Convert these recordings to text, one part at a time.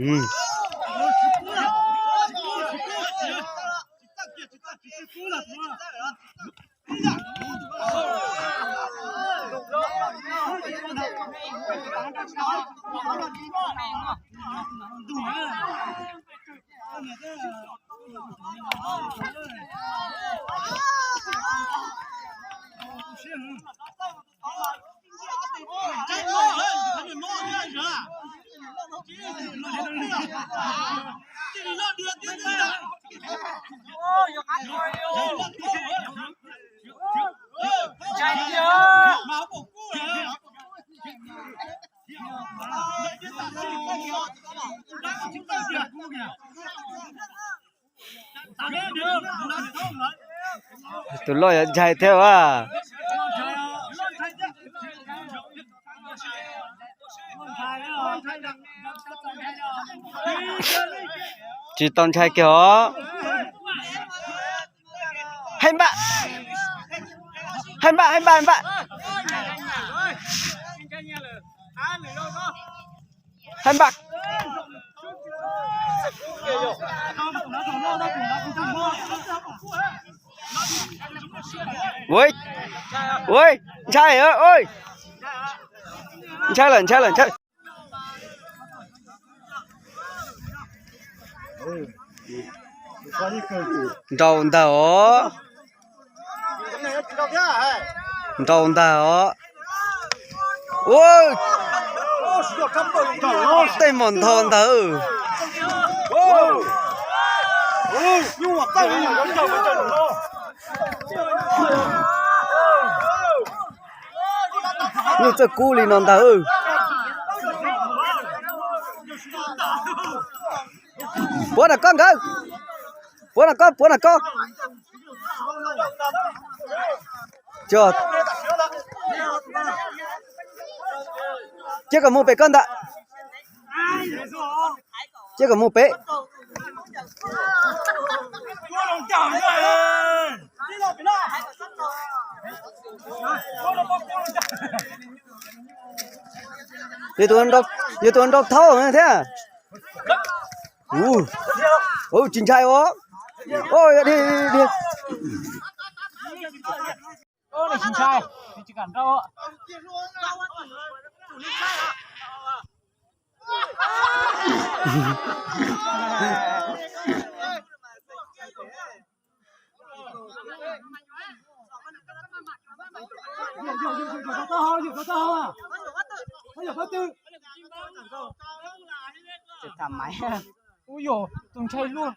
Mm. Tus loj yuav ntshai thiab as. Tsis tau ntshai kiag os. Hais npam, hais npam, hais npam, hais npam. Hais npam. Ui, ui, ntshai, ui, ntshai lawm, ntshai lawm, ntshai. Nraus ntag os. Nraus ntag os. Ua, tej mos ntho ntag. Nyuj txawj kub li no ntag. Puav na koj nkawd. Puav na koj, puav na koj. Cia kom mus pem koj ntag. Cia kom mus pem. Yog tus nrau thaub thiab. Ua, tsis ntshai os. Ua, dhia, dhia. Ub yog tus ntshai luaj.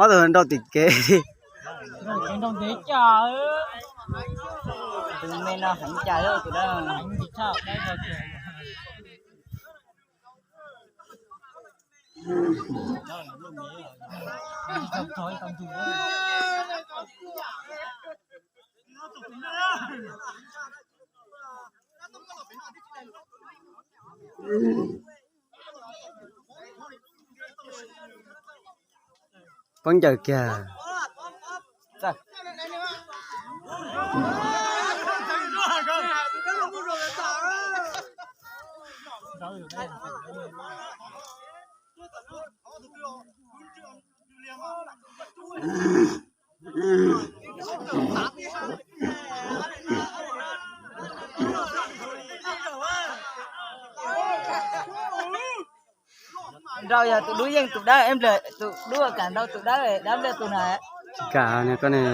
Ob tug nrau tim kev. Tus me no heev cas tus dab. Poob ncaws kiag. Nrau yog tus dub yeej tus dawb, tus dub kam nrau tus dawb, dab nplej tus na. Tsis kam koj ne.